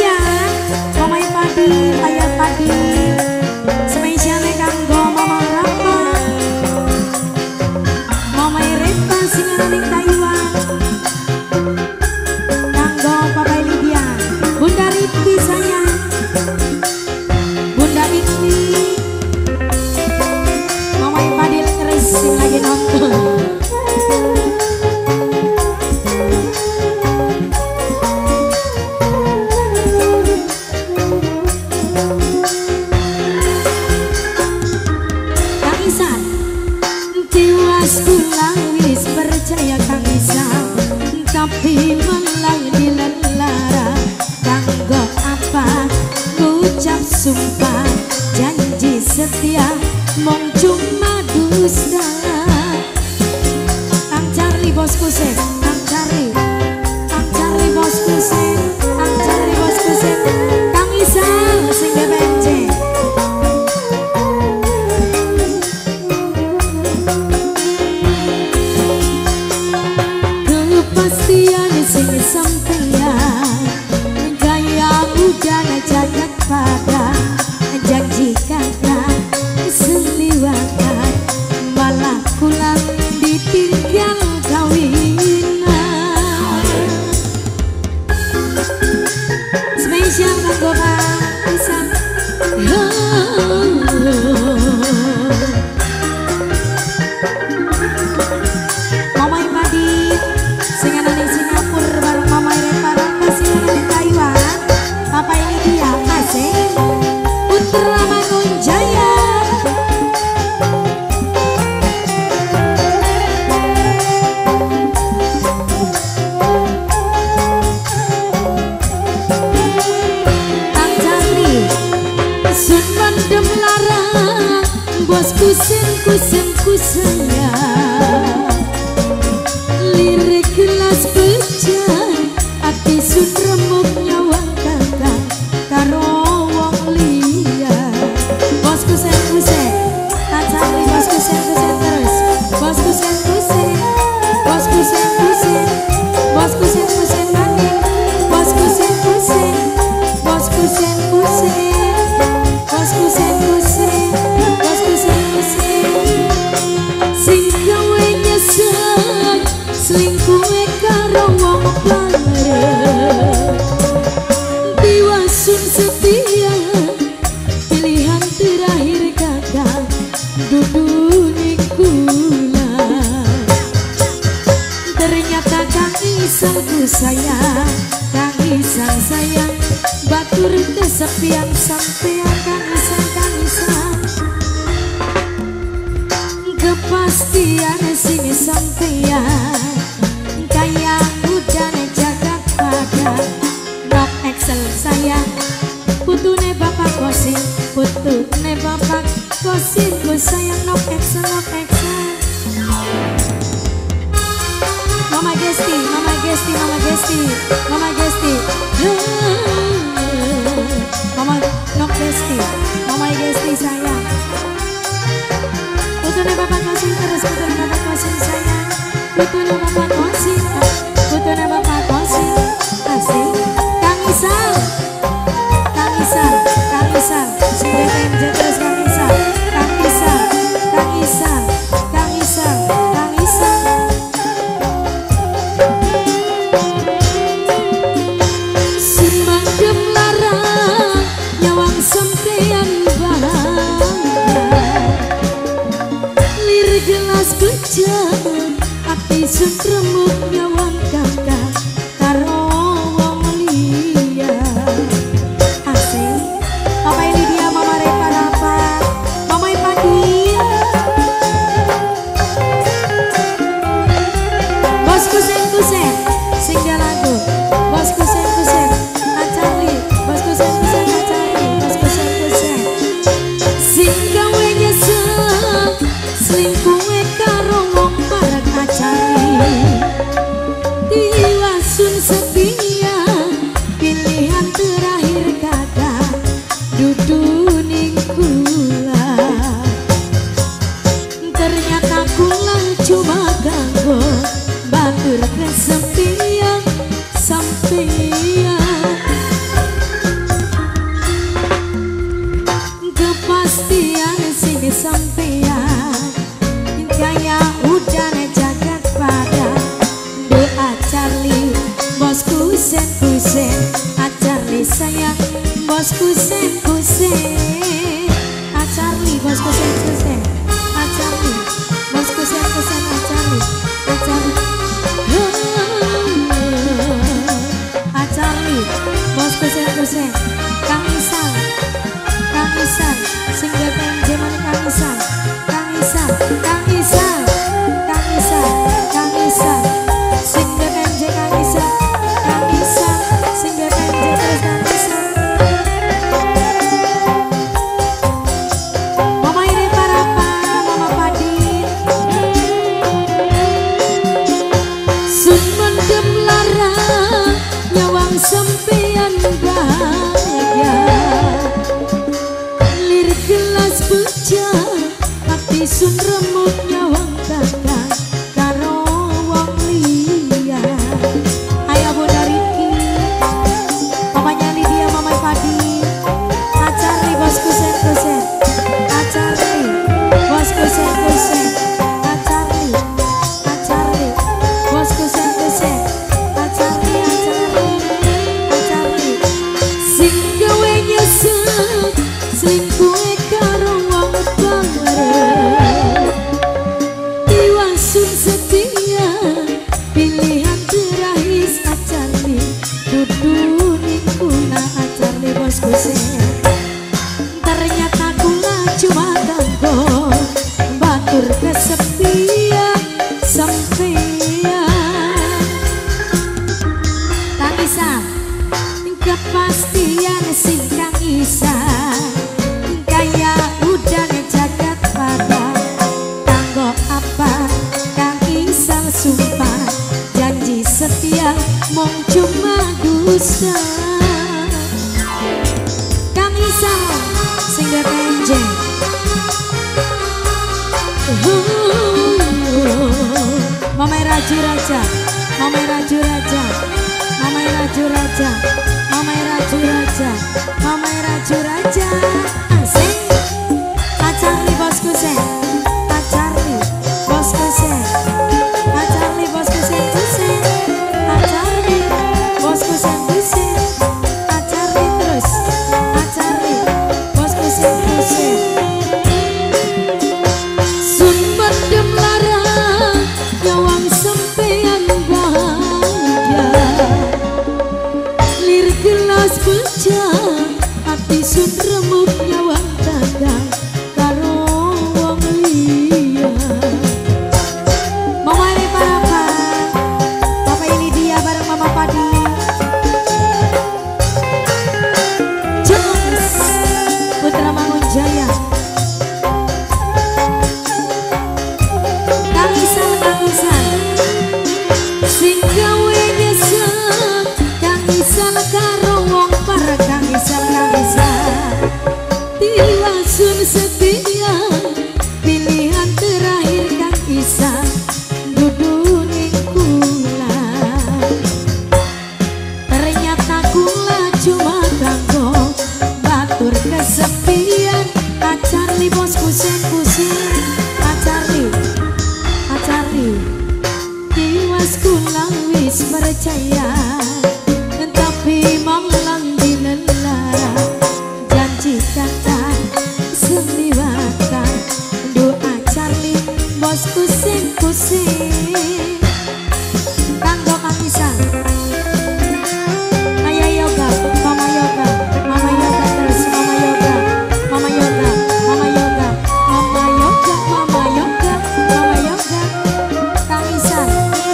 Lydia, Mama Padi, Ayah Padi. Spesiale kanggo Mama Rama, Mama Reva sing ana ning Taiwan. Kanggo Papa Lydia, Bunda Rifki sayang, Bunda Ikmi, Mama Padi terus sing lagi nonton. Wis percaya Kang Isa, tapi malah dilelara. Kanggo apa ngucap sumpah, janji setia mong cuma dusta. Kang Charlie bosku sih, Kang Charlie, Kang Charlie bosku sih, Kang Charlie bosku sih, Kang Isa sing DPMC. Kepastian sing sampeyan gaya hujan jagat pada janji kata seliwatan malah pulang ditinggal kawinan. Spesial kanggo Kang Isa. Mama Padi sing ana ning Singapura bareng Mama Reva Rama sing ana ning Taiwan. Papa ini dia asik Putra Mangunjaya. Kang Charlie sun mendem lara bos kusen kusen kusayang. Lirik gelas pecah ati sun remuk nyawang kakak karo wong liya. Bos kusen kusen Kang Charlie bos kusen kusen terus. Bos kusen kusen, bos kusen kusen, bos kusen kusen maning. Bos kusen kusen, bos kusen kusen, bos kusen kusen, bos kusen kusen. Sing gawe nyesek selingkuhe karo wong bareng. Diwasun setia pilihan terakhir kakak dudu kula. Ternyata Kang Isal ku sayang, Kang Isal sayang, batur kesepian sampean Kang Isal, Kang Isal. Kepastian sing sampean kaya hujan jagat pada. Nok Excel sayang, putune Bapak Kosin, putune Bapak Kosin ku sayang nok Excel, nok Excel. Mama Gesti, Mama Gesti, Mama Gesti, Mama Gesti, Mama nok Gesti, Mama Gesti sayang. Putune Bapak Kosin terus, putune Bapak Kosin sayang, putune Bapak Kosin, putune Bapak Kosin asik. Kang Isal, Kang Isal, Kang Isal, sing DPMJ terus Kang Isal, Kang Isal, Kang Isal, Kang Isal, Kang Isal. Sumangkem lara nyawang sampeyan bahagia. Lir gelas pecah ati sun remuk bos kusen kusen Acarli bos kusen kusen Acarli bos kusen kusen Acarli Acarli Acarli bos kusen kusen Kang Isal Kang Isal sing BPMJ mana Kang Isal Kang Isal Kang Isal Kang Isal Kang Isal sing BPMJ Kang Isal Kang Isal sing BPMJ terus Kang Isal. Mama Ire Parapa Mama Padi sun mendem lara nyawang sampeyan bahagia lir gelas pecah hati sun remuk nyawang kakak karo wong liya. Ayo Bunda Riki mamanya Lydia Mama Padi Acarli bos kusen kusen Acarli bos kusen kusen Acarli Acarli bos kusen kusen Acarli Acarli Acarli sing gawe nyesek selingkuhe karo wong bareng tiwas sun setia pilihan terakhir Acarli dudu ning kula Acarli bos kusen. Ternyata kula cuma kanggo batur kesepian sampeyan. Kang Isa kepastian sing Kang Isa kaya udan jagat padang kanggo apa Kang Isa sumpah janji setia mong cuma dusta. Kang Isa sing BPMJ Mama Raju Raja Mama Raju Raja Mama Raju Raja Mama Raju Raja Mama Raju Raja asik Acarli bos kusen Acarli bos kusen Acarli bos kusen kusen Acarli bos kusen kusen Acarli terus Acarli bos kusen kusen sun mendem lara nyawang sampeyan bahagia lir gelas pecah hati sun remuk nyawang tangga karo wong liya. Mama Ire Parapa Mama ini dia bareng Mama Padi Jones Putra Mangunjaya Kang Isal Kang Isal sing gawe nyesek Kang Isal karo wong parek Kang Isal Kang Isal tiwas sun setia pilihan terakhir Kang Isal dudu ning kula. Ternyata kula cuma kanggo batur kesepian Acarli bos kusen kusen Acarli Acarli tiwas kula wis percaya tapi manglang dilelah janji kata seliwatan doa Charlie bos kusen kusen kanggo Kang Isal. Ayah Yoga Mama Yoga Mama Yoga terus Mama Yoga Mama Yoga Mama Yoga Mama Yoga Mama Yoga Mama Yoga Kang Isal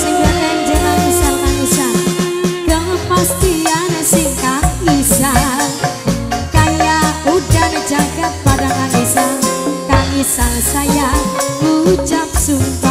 sing BPMJ Kang Isal Kang Isal kepastian sing Kang Isal kaya udan jagat pada Kang Isal Kang Isal saya ucap sumpah.